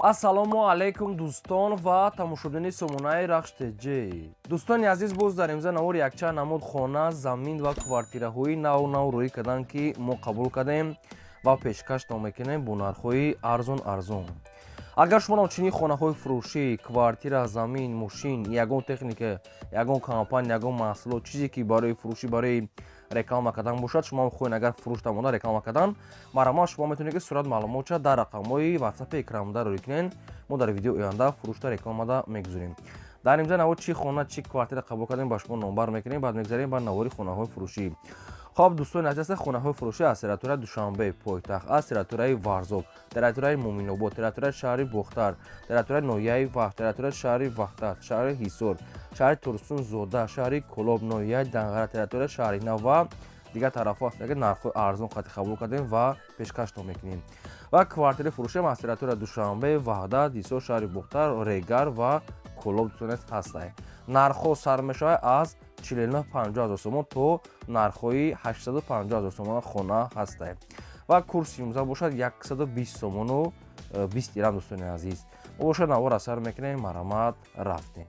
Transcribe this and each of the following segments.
Ассалому алайкум, дӯстон ва тамошобинони сомонаи Рахш ТЖ. Дӯстони азиз, боз дар имза навор якчанд намуд хона, замин ва квартираҳои нав нав рӯӣ карданд, ки мо қабул кардем ва пешкаштон мекунем бо нархҳои арзон арзон. Агар шумо чунин хонаҳои фурӯшӣ, квартира, замин, мошин, ягон техника, ягон компания, ягон маҳсулот, чизе ки барои фурӯшӣ, барои реклама кардан бошад, шумо хоҳед агар фурӯшта монда реклама кардан, марҳамат, шумо метавонед, ки сурат маълумотша дар рақамҳои ватсапи экранбуда рӯй кунед. Мо дар видеои оянда фурӯшта рекламада мегузорем. Дар имза навор чӣ хона, чӣ квартира қабул кардем, ба шумо номбар мекунем, баъд мегзарем ба навори хонаҳои фурӯшӣ. Хоб, дӯстони азиз, хонаҳои фурӯшӣ аз территорияи Душанбе, пойтахт, аз территорияи Варзоб, территорияи Муминобод, территорияи шаҳри Бохтар, территорияи ноҳияи Вахш, территорияи шаҳри Ваҳдат, шаҳри Ҳисор, шаҳри Турсунзода, шаҳри Кӯлоб, ноҳияи Данғара, территорияи шаҳри Нав ва дигар тарафҳо ҳаст, ки нархҳои арзон қати қабул кардем ва пешкаштон мекунем. Ва квартираи фурӯшиам аз территорияи Душанбе, Ваҳдат, Ҳисор, шаҳри Бохтар, Регар ва Кӯлоб, дӯстони азиз, ҳастанд. Нархҳо сар мешавад аз 49-50 ҳазор сомон то нархҳои 850 ҳазор сомона хона ҳастанд. Ва курси имрӯза бошад 120 сомону 20 дирам. Дӯстони азиз, мо бошад навор сар мекунем, марҳамат, рафтем.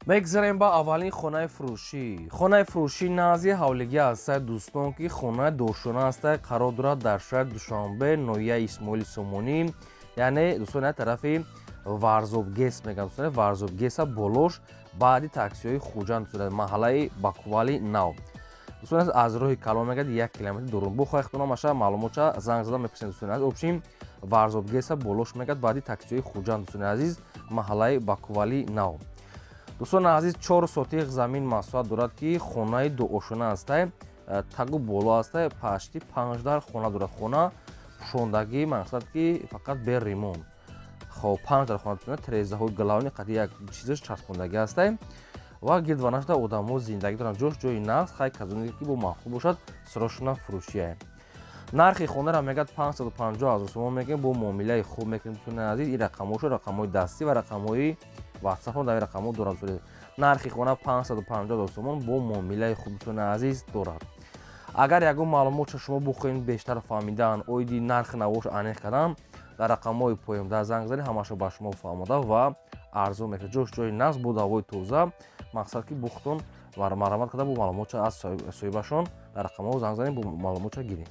Мегзарем ба аввалин хонаи фурӯшӣ. Хонаи фурӯшӣ назди ҳавлигӣ ҳастад, дӯстон, ки хонаи дошона ҳастад, қарор дорад дар шаҳри Душанбе, ноҳияи Исмоили Сомонӣ, яъне, дӯстон, як тарафи Варзобгес мегӯям, дӯстон, Варзобгеса болош, баъди таксиҳои Хуҷанд, дӯстон, маҳаллаи Бакували Нав. Дӯстон, аз роҳи калон мегӯяд 1 километр дурум. Бо хоҳед маша маълумотша занг зада мепурсед. Дӯстони азиз, общем, Варзобгеса болош мегӯяд, баъди таксиҳои Хуҷанд, дӯстони азиз, маҳаллаи Бакували Нав. Дӯстони азиз, 4 сотих замин масоҳат дорад, ки хонаи дуошона ҳастай, тагу боло ҳастай, пашти панҷ дар хона дорад. Хона пӯшондагӣ, мақсад ки фақат бе ремонт. Хоб, панҷ дар хона, тирезаҳои главный қати як чизаш часпондагӣ ҳастай ва гирдванашда одамо зиндагӣ доранд. Ҷош ҷои нағз. Хай, казоне ки бо маъқул бошад, сирошона фурӯшия. Нархи хонаро мегӯяд 550 ҳазор сомон мегӯем, бо муомилаи хуб мекунем. Дӯстони азиз, ин рақамҳошо, рақамҳои дастӣ ва рақамҳои ватсапҳо дар ин рақамҳо дорад. Нархи хона 550 ҳазор сомон, бо муомилаи хуб, дӯстони азиз, дорад. Агар ягон маълумотша шумо бихоҳед бештар фаҳмидан, оиди нархи навош аниқ кардан, дар рақамҳои поёнда занг занед, ҳамаашо ба шумо фаҳмода ва арзон мекунад. Ҷош ҷои нағз, бо ҳавои тоза, мақсад ки бухтон марҳамат карда, бо маълумотша аз соҳибашон дар рақамҳо занг занед, бо маълумотша гиред.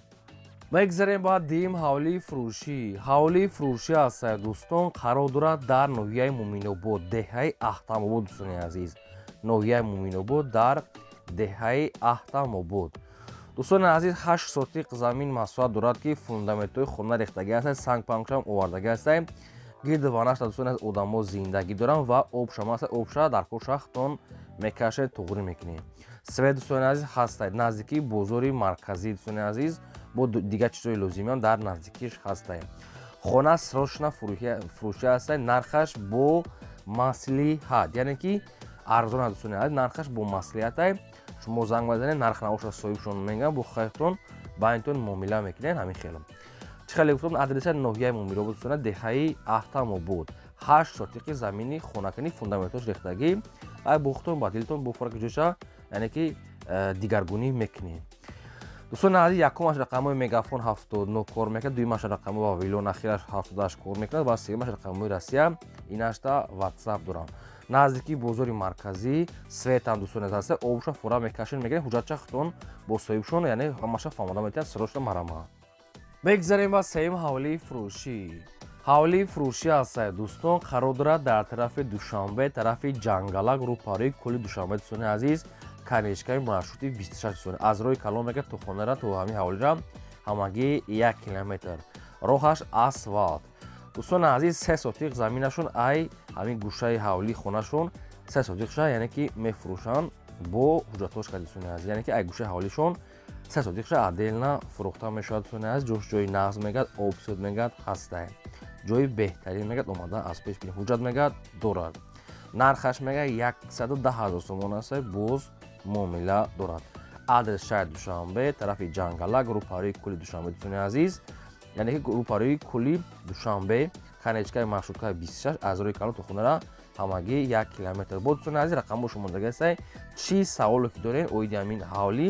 Мегзарем ба дуюм ҳавлии фурӯшӣ. Ҳавлии фурӯшӣ ҳастад, дӯстон, қарор дорад дар ноҳияи Муминобод, деҳаи Аҳтамобод. Дӯстони азиз, ноҳияи Муминобод, дар деҳаи Аҳтамобод. Дӯстони азиз, 8 сотиқ замин масоҳат дорад, ки фундаментҳои хона рехтагӣ ҳастад, сангпанкшам овардагӣ ҳастад. Гирду ванашда, дӯстони азиз, одамо зиндагӣ доранд ва обшам ҳастад. Обша дар кошахтон мекашед, туғрӣ мекунед. Свет, дӯстони азиз, ҳастад. Наздикии бозори марказӣ, дӯстони азиз, бо дигар чизҳои лозимиам дар наздикиш ҳастад. Хона срочно фурӯшӣ ҳастад. Нархаш бо маслиҳат, яъне ки арзон аст. Дӯстони азиз, нархаш бо маслиҳатай. Шумо занг мезанед, нарх навоша соҳибшон мегӯям, бо хайртон байнтон муомила мекунед. Ҳамин хело чӣ хеле гуфтам, адреса ноҳияи Муминобод, дӯстона, деҳаи Аҳтамобод, 8 сотиқи замини хонакунӣ, фундаментош рехтагӣ. Ай, бухтон ба дилтон буфора, ки ҷоша, яъне ки дигаргунӣ мекунед. Дӯстони азиз, якумаш рақамҳои Мегафон 79 кор мекунад, дуюмаш рақамҳои Вавилон ахираш 78 кор мекунад ва сеюмаш рақамҳои Россия, инашта Ватсап дорам. Наздикии бозори марказӣ, светам, дӯстони азиз, ҳаста. Обша фура мекашед, мегиред, ҳуҷҷатча худтон бо соҳибшон, яъне ҳамаша фаҳмода метиҳанд. Срочно марҳамат. Мегзарем ба сеюм ҳавлии фурӯшӣ. Ҳавлии фурӯшӣ ҳастад, дӯстон, қарор дорад дар тарафи Душанбе, тарафи Ҷангалак, рӯпарӯи кӯли Душанбе. Дӯстони азиз, конечкаи маршрути 26. Дӯстони, аз роҳи калон мегӯяд то хонара, то ҳамин ҳавлира ҳамагӣ 1 километр, роҳаш асфалт. Дӯстони азиз, 3 сотиқ заминашон, ай ҳамин гӯшаи ҳавлии хонашон 3 сотиқша, яъне ки мефурӯшанд бо ҳуҷҷатҳош ка. Дӯстони азиз, яъне ки ай гӯшаи ҳавлишон 3 сотиқша отдельно фурӯхта мешавад. Дӯстони азиз, ҷош ҷои нағз мегӯяд, обсуд мегӯяд ҳастай, ҷои беҳтарин мегӯяд, омада аз пеш бинед. Ҳуҷҷат мегӯяд дорад. Нархаш мегӯяд 110 ҳазор сомон аст, боз муомила дорад. Адрес: шаҳри Душанбе, тарафи Ҷангалак, рӯпарӯи кӯли Душанбе. Дӯстони азиз, яъне ки рӯпарӯи кӯли Душанбе, конечкаи маршруткаи 26, аз роҳи калон то хонара ҳамагӣ 1 километр. Бо, дӯстони азиз, рақамҳо шумондагиастай. Чӣ саволе ки доред оиди ҳамин ҳавлӣ,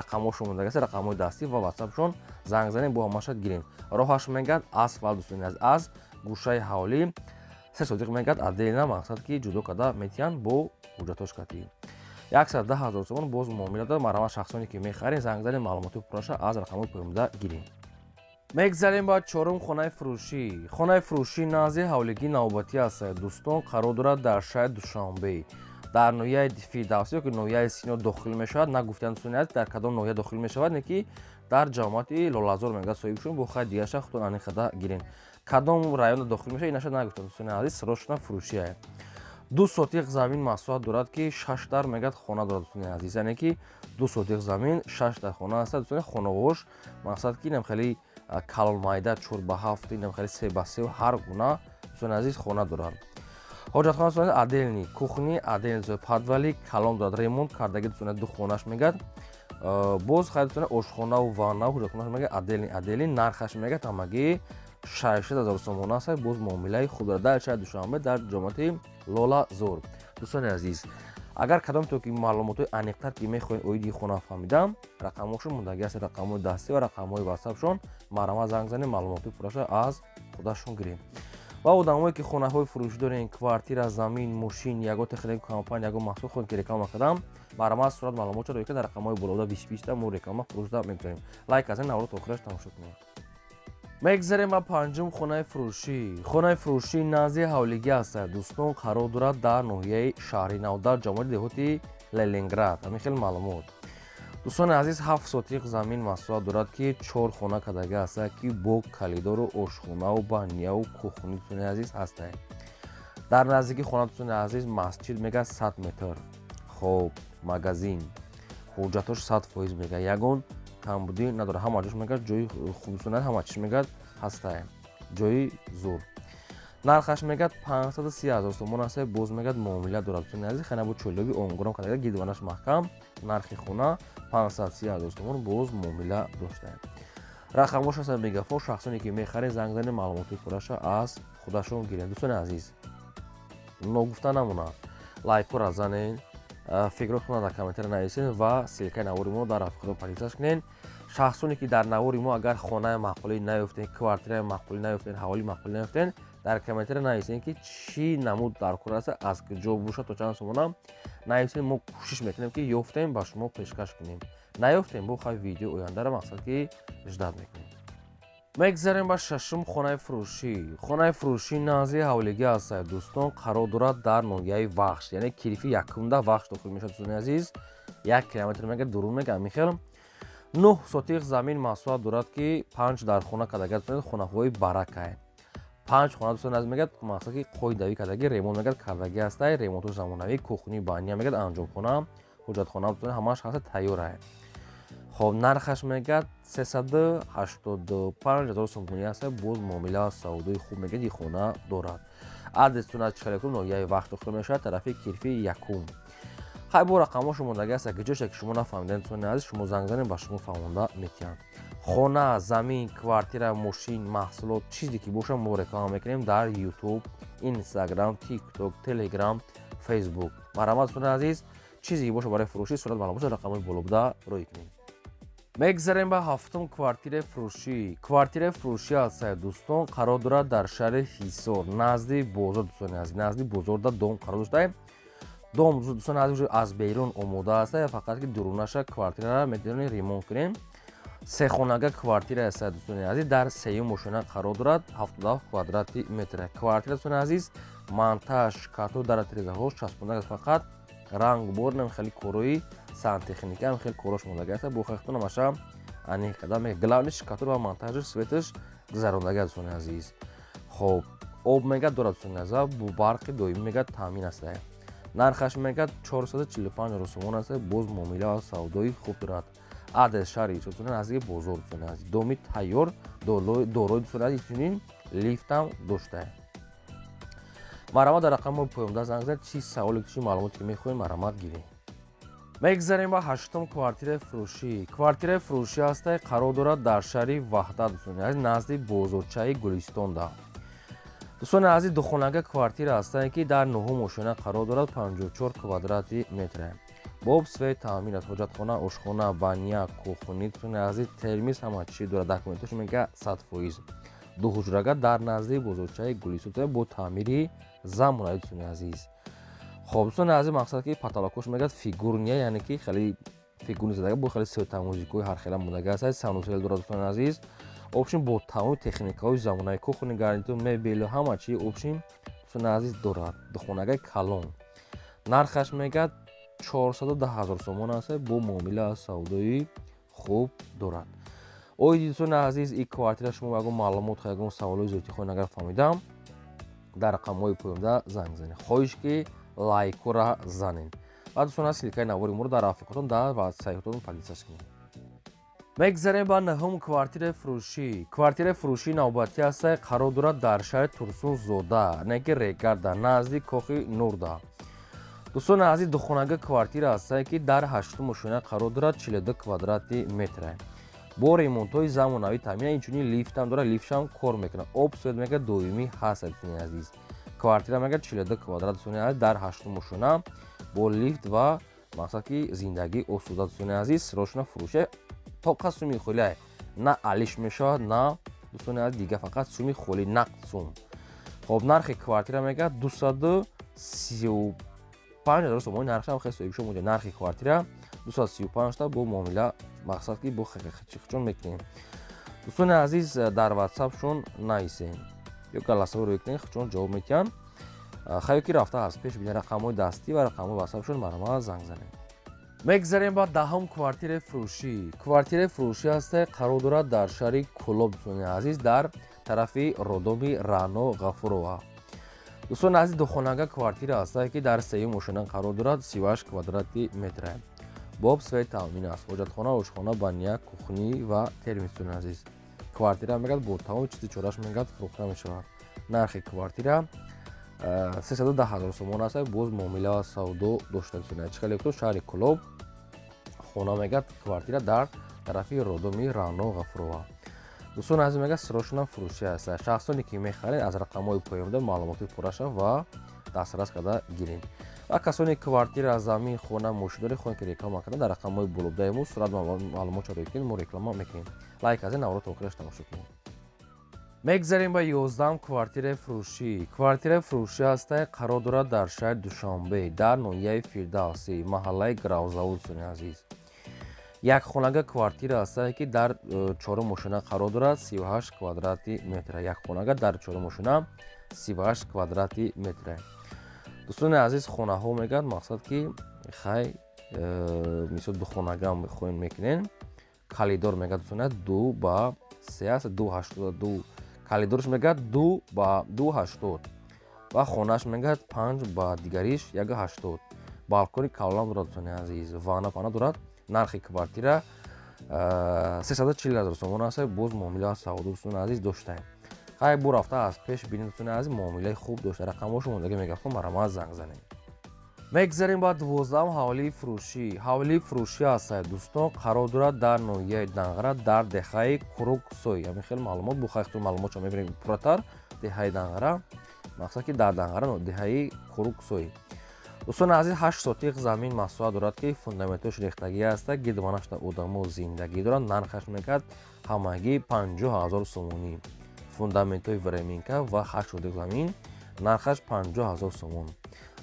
рақамҳо шумондагиаст, рақамҳои дастӣ ва ватсапшон, занг занед, бо ҳамаша гирем. Роҳаш мегӯяд асфалт. Дӯстони азиз, аз Гӯшаи ҳавлӣ 3 сотиқ мегӯяд, отдельно мақсад ки ҷудо карда метиҳанд бо ҳуҷҷатош катӣ. 110 000 сомон боз муомила дорад. Марҳамат, шахсоне ки мехаред, занг занед, маълумоти пурраша аз рақамҳои поёнбуда гиред. Мегзарем ба чорум хонаи фурӯшӣ. Хонаи фурӯшӣ назди ҳавлигии навбатӣ аст, дӯстон, қарор дорад дар шаҳри Душанбе, дар ноҳияи Фирдавсӣ ёки ноҳияи Сино дохил мешавад. Нагуфтанд, дӯстони азиз, дар кадом ноҳия дохил мешавад, не ки дар ҷамоати Лолазор мегӯяд соҳибшон, бо хай дигаша худтон аниқада гирен. Кадом районда дохил мешавад, инаша нагуфтанд, дӯстони азиз, срочно фурӯшия. 2 сотиқ замин масоҳат дорад, ки 6 дар мегӯяд хона дорад, дӯстони азиз, яъне ки 2 сотиқ замин, 6 дар хона аст, дӯстони. Хонаҳош мақсад ки инам хеле калонмайда, 4 ба 7, инам хеле 3 ба 3, ҳар гуна, дӯстони азиз, хона дорад. Ҳоҷатхона, дӯстони, отдельный, кухни отдельный, подвали калон дорад, ремонт кардаги, дӯстони, ду хонаш мегӯяд. Боз хай, дӯстони, ошхонаву ваннаву ҳоҷатхонаш мегӯяд отдельный, отдельный. Нархаш мегӯяд ҳамагӣ 600 000 сомон аст, боз муомилаи хуб дорад. Дар шаҳри Душанбе, дар ҷамоати Лолазор. Дӯстони азиз, агар кадомто ки маълумотҳои аниқтар ки мехоҳед оиди хона фаҳмидам, рақамҳошон мондагӣ аст, рақамҳои дастӣ ва рақамҳои ватсапшон, марҳамат, занг занед, маълумотҳои пурраша аз худашон гирем. Ва одамое ки хонаҳои фурӯшӣ дорен, квартира, замин, мошин, ягон техника, компания, ягон маҳсул хоҳед ки реклама кардам, марҳамат, сурат маълумотшо рӯй дар рақамҳои болода 20 20 мо реклама фурӯшда мегузорем. Лайк азен, навро то охираш тамошо кунед. Мегзарем ба панҷум хонаи фурӯшӣ. Хонаи фурӯшӣ назди ҳавлигӣ аст, дӯстон, қарор дорад дар ноҳияи Шаҳри Нав, дар ҷамоати деҳоти Ленинград. Ҳамин хел маълумот, дӯстони азиз. 7 сотиқ замин масоҳат дорад, ки 4 хона кардагӣ аст, ки бо калидору ошхонаву баняву кухни, дӯстони азиз, ҳастанд. Дар наздикии хона, дӯстони азиз, масҷид мегӯяд 100 метр. Хоб, магазин, ҳуҷҷатош 100% мегӯяд, ягон камбудӣ надорад, ҳама ҷош мегӯяд ҷои хуб, дӯстони, ҳама чиз мегӯяд ҳастае, ҷои зур. Нархаш мегӯяд 530 000 сомон аст, боз мегӯяд муомила дорад, дӯстони азиз. Хана бо чӯлоби онгурам карда, гидванаш маҳкам. Нархи хона 530 000 сомон, боз муомила доштаем. Рақамҳош ҳастанд Мегафон. Шахсоне ки мехаред, занг занед, маълумоти пурраша аз худашон гиред. Дӯстони азиз, ногуфта намонад, лайкҳоро занед, фикротонро дар комментария нависед ва ссылкаи навори моро дар рафиқотон поделиться кунед. Шахсоне ки дар навори мо агар хонаи маъқулӣ наёфтед, квартираи маъқулӣ наёфтед, ҳавлии маъқулӣ наёфтед, дар комментария нависед, ки чӣ намуд дар кор аст, аз куҷо бошад, то чанд сомона нависед. Мо кӯшиш мекунем, ки ёфтем, ба шумо пешкаш кунем. Наёфтем, бо хай видео ояндаро мақсад ки ждать мекунем. Мегзарем ба шашум хонаи фурӯшӣ. Хонаи фурӯшӣ назди ҳавлигӣ аст, дӯстон, қарор дорад дар ноҳияи Вахш, яъне кирифи якумда Вахш дохил мешавад, дӯстони азиз. 1 километр мега дурун мега. Ҳамин хел 9 сотиқ замин масоҳат дорад, ки 5 дар хона кардага, хонаҳои баракае, 5 хона, дӯстони азиз, мегӯяд мақсад ки қоидавӣ кардагӣ, ремонт мегӯяд кардагӣ ҳастай, ремонтҳои замонавӣ, кухни, баня мегӯяд, анҷомхона, ҳуҷҷатхона, дӯстони, ҳамааш ҳаста, тайёрае. Хоб, нархаш мегӯяд 385 000 сомонӣ аст, боз муомила, савдои хуб мегӯяд и хона дорад. Адресатон аз чихелякум ноҳияи Вахш дохил мешавад, тарафи кирфи якум. Хай, бо рақамҳошо мондагӣ аст, ки ҷоше ки шумо нафаҳмидед, дӯстони азиз, шумо занг занед, ба шумо фаҳмонда метиҳанд. Хона, замин, квартира, мошин, маҳсулот, чизе ки бошад, мо реклама мекунем дар Ютуб, Инстаграм, Тикток, Телеграм, Фейсбук. Марҳамат, дӯстони азиз, чизе ки бошад барои фурӯшӣ, сурат маълумотшо рақамҳои боло буда рӯй кунем. Мегзарем ба ҳафтум квартираи фурӯшӣ. Квартираи фурӯшӣ аст, дӯстон, қарор дорад дар шаҳри Ҳисор, назди бозор, дӯстони азиз, назди бозорда дом қарор доштаем. Дом, дӯстони азиз, аз берун омода аст, фақат ки дурунаша квартирара метавонем ремонт кунем. Сехонага квартира аст, дӯстони азиз, дар сеюм ошёна қарор дорад, 77 квадрати метр квартира, дӯстони азиз. Монтаж като дар тирезаҳо часпонда аст, фақат рангбор нам хеле корои сантехника ам хеле корош мондагӣ аст, бо хехтон ҳамаша аниқ карда мега. Главный шкатур ва монтажи светаш гузарондагӣ, дӯстони азиз. Хоб, об мега дорад, дӯстони азиз, бо барқи доимӣ мега таъмин аст. Нархаш мега 445 000 сомон аст, боз муомила ва савдои хуб дорад. Адрес шаҳри Ҳисор, дӯстони, наздики бозор, дӯстони азиз. Доми тайёр дорои, дӯстони азиз, инчунин лифтам доштае. Марҳамат, дар рақамҳои поёнда занг занед, чӣ саволе, чӣ маълумоте ки мехоҳем, марҳамат, гирем. Мегзарем ба ҳаштум квартираи фурӯшӣ. Квартираи фурӯшӣ ҳастай, қарор дорад дар шаҳри Ваҳдат, дӯстони азиз, назди бозорчаи Гулистонда. Дӯстони азиз, духонага квартира ҳастае, ки дар нуҳум ошёна қарор дорад, 54 квадрати метре, бо об, свет таъмин аст, ҳоҷатхона, ошхона, баня, кухни, дӯстони азиз, термиз, ҳама чӣ дорад. Документош мега 100%. Ду ҳуҷрага дар назди бозорчаи Гулистон бо таъмири замонави, дӯстони азиз. Хоб, дӯстони азиз, мақсад ки потолокош мегӯяд фигурный, яъне ки хеле фигурный задага, бо хеле светомузыкои ҳархела мондага аст, санузел дорад, дӯстони азиз. Общем, бо тамоми техникаҳои замонави, кухонный гарнитур, мебелу ҳама чи, общем, дӯстони азиз, дорад. Духонагаи калон. Нархаш мегӯяд 410 ҳазор сомон аст, бо муомила савдои хуб дорад. Оиди, дӯстони азиз, и квартира шумо ягон маълумот, ягон саволои зиёдӣ хоҳед, агар фаҳмидам, дар рақамҳои поёнда занг занед. Хоҳиш ки лайкора занед ва, дӯстон, ссылкаи навори моро дар рафиқотон, дар саҳифатон поделиться кунед. Мегзарем ба нӯҳум квартираи фурӯшӣ. Квартираи фурӯшии навбатӣ ҳаста, қарор дорад дар шаҳри Турсунзода, не ки Регарда, назди Кохи Нурда. Дӯстони азиз, духонага квартира ҳастае, ки дар ҳаштум ошёна қарор дорад, 42 квадрати метра, бо ремонтҳои замонавӣ таъмина, инчунин лифтам дорад, лифтшам кор мекунад, об, свет мегӯяд доимӣ ҳаст. Дӯстони азиз, квартира мегӯяд 42 квадрат, дӯстони азиз, дар ҳаштум ошёна бо лифт ва мақсад ки зиндагӣ осуда. Дӯстони азиз, срочно фурӯша, тоқа суми холия, на алиш мешавад, на, дӯстони азиз, дига, фақат суми холи, нақд сум. Хоб, нархи квартира мегӯяд 235 ҳазор сомонӣ. Нархшам хеле соҳибшо монда. Нархи квартира 235 та, бо муомила, мақсад ки бо хичон мекунем. Дӯстони азиз, дар ватсапшон нависем ё голосовой рӯй кунем, хичон ҷавоб метиҳанд. Хайё ки рафта аз пеш бина, рақамҳои дастӣ ва рақамҳои ватсапшон марҳамат занг занем. Мегзарем ба даҳум квартираи фурӯшӣ. Квартираи фурӯшӣ ҳаста, қарор дорад дар шаҳри Кӯлоб, дӯстони азиз, дар тарафи роддоми Раъно Ғафурова. Дӯстони азиз, духонага квартира ҳастае, ки дар сеюм ошёна қарор дорад, 38 квадрати метра, бо об, свет таъмин аст, ҳоҷатхона, ошхона, баня, кухня ва термос. Дӯстони азиз, квартира мегӯяд бо тамоми чизи чораш мегӯяд фурӯхта мешавад. Нархи квартира 310 ҳазор сомон аст, боз муомила ва савдо дошта. Дӯстони, чӣ хеле шаҳри Кӯлоб, хона мегӯяд квартира дар тарафи роддоми Раъно Ғафурова. Дӯстони азиз, мегӯяд срочно фурӯшӣ аст. Шахсоне ки мехаред, аз рақамҳои поёнда маълумоти пурраша ва дастрас карда гиред. Ва касоне квартира, замин, хона, мошин доред, хоҳед ки реклама кардан, дар рақамҳои болобдаи мо сурат маълумот рӯй кунед, мо реклама мекунем. Лайк аз ин навро то охираш тамошо кунед. Мегзарем ба 11-ум квартираи фурӯшӣ. Квартираи фурӯшӣ ҳастае, қарор дорад дар шаҳри Душанбе, дар ноҳияи Фирдавсӣ, маҳаллаи Гравзавод. Дӯстони азиз, якхонага квартира ҳастае, ки дар чорум ошёна қарор дорад, 38 квадрати метра. Якхонага дар чорум ошёна, 38 квадрати метра. Дӯстони азиз, хонаҳо мегӯяд, мақсад ки хай мисол духонага хоҳем мекунем. Калидор мегӯяд, дӯстони, 2 ба 3 аст, 2,82 калидорш мегӯяд, 2 ба 2,80 ва хонааш мегӯяд панҷ ба дигариш 1,80. Балкони калон дорад, дӯстони азиз, ванна пана дорад. Нархи квартира 340 ҳазор сомон аст, боз муомила савдо, дӯстони азиз, доштаем. Хай, бу рафта аз пеш бинед, дӯстони азиз, муомилаи хуб дошта. Рақамҳошо мондагӣ мегафтон, марҳамат занг занед. Мегзарем ба 12-ум ҳавлии фурӯшӣ. Ҳавлии фурӯшӣ ҳастад, дӯстон, қарор дорад дар ноҳияи Данғара, дар деҳаи Куруксой. Ҳамин хел маълумот бу хайхту маълумотшо мебинем пурратар. Деҳаи Данғара, мақсад ки дар Данғара, деҳаи Куруксой. Дӯстони азиз, 8 сотиқ замин масоҳат дорад, ки фундаментош рехтагӣ аста, гирдванашта одамо зиндагӣ дорад. Нархаш мекард ҳамагӣ 50 ҳазор сомонӣ. Фундаментҳои временка ва 8 сотиқ замин, нархаш 50 ҳазор сомон.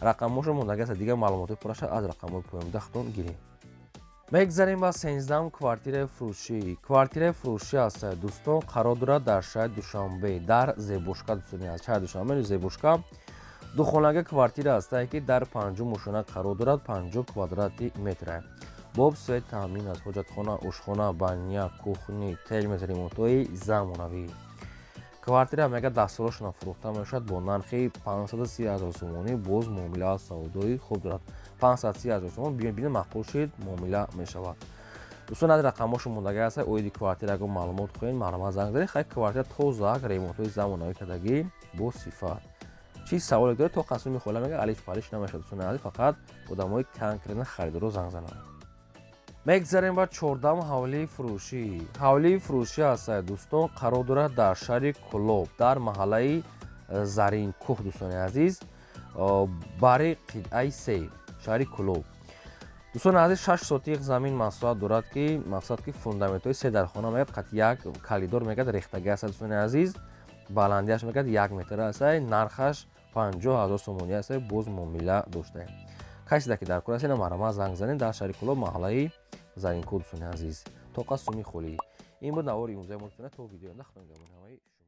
Рақамҳошо мондагӣ аст, дигар маълумотҳои пурраша аз рақамҳои поёнда худтон гиред. Мегзарем ба 13-ум квартираи фурӯшӣ. Квартираи фурӯшӣ аст, дӯстон, қарор дорад дар шаҳри Душанбе, дар Зебошка. Дӯстони аз шаҳри Душанбе, Зебошка, духонага квартира ҳастае, ки дар панҷум ошёна қарор дорад, 50 квадрати метра, бо об, свет таъмин аст, ҳоҷатхона, ошхона, баня, кухня, термос, ремонтҳои замонавӣ. Квартира мега дастурошона фурӯхта мешавад бо нархи 530 ҳазор сомонӣ, боз муомила савдои хуб дорад. 530 ҳазор сомон, бинед, маъқул шид, муомила мешавад. Дӯстон, аз рақамҳошо мондагӣ аст. Оиди квартира ягон маълумот хоҳед, марҳамат занг занед. Хай, квартира тозаак, ремонтҳои замонавӣ кардагӣ, бо сифат. Чӣ саволе доред, то қасми хола мега алиш париш намешавад. Дӯстони азиз, фақат одамои конкретно харидоро занг зананд. Мегзарем ба 14-ум ҳавлии фурӯшӣ. Ҳавлии фурӯшӣ ҳастад, дӯстон, қарор дорад дар шаҳри Кӯлоб, дар маҳаллаи Заринкӯҳ. Дӯстони азиз, бари қитъаи се, шаҳри Кӯлоб. Дӯстони азиз, 6 сотиқ замин масоҳат дорад, ки мақсад ки фундаментҳои се дархона мегӯяд, қат як калидор мегӯяд рехтагӣ аст. Дӯстони азиз. Баландиаш мекард 1 метр астай, нархаш 50 000 сомонӣ астай, боз муомила доштаем. Касе ки дар кор аст, марҳамат, занг занед дар шаҳри Кӯлоб, маҳаллаи Заринкӯл, дӯстони азиз. Тоқа суми холӣ. Ин буд навори имрӯзаи мо, дӯстона. То видеои оянда, Худо нигаҳбони ҳамаи шумо.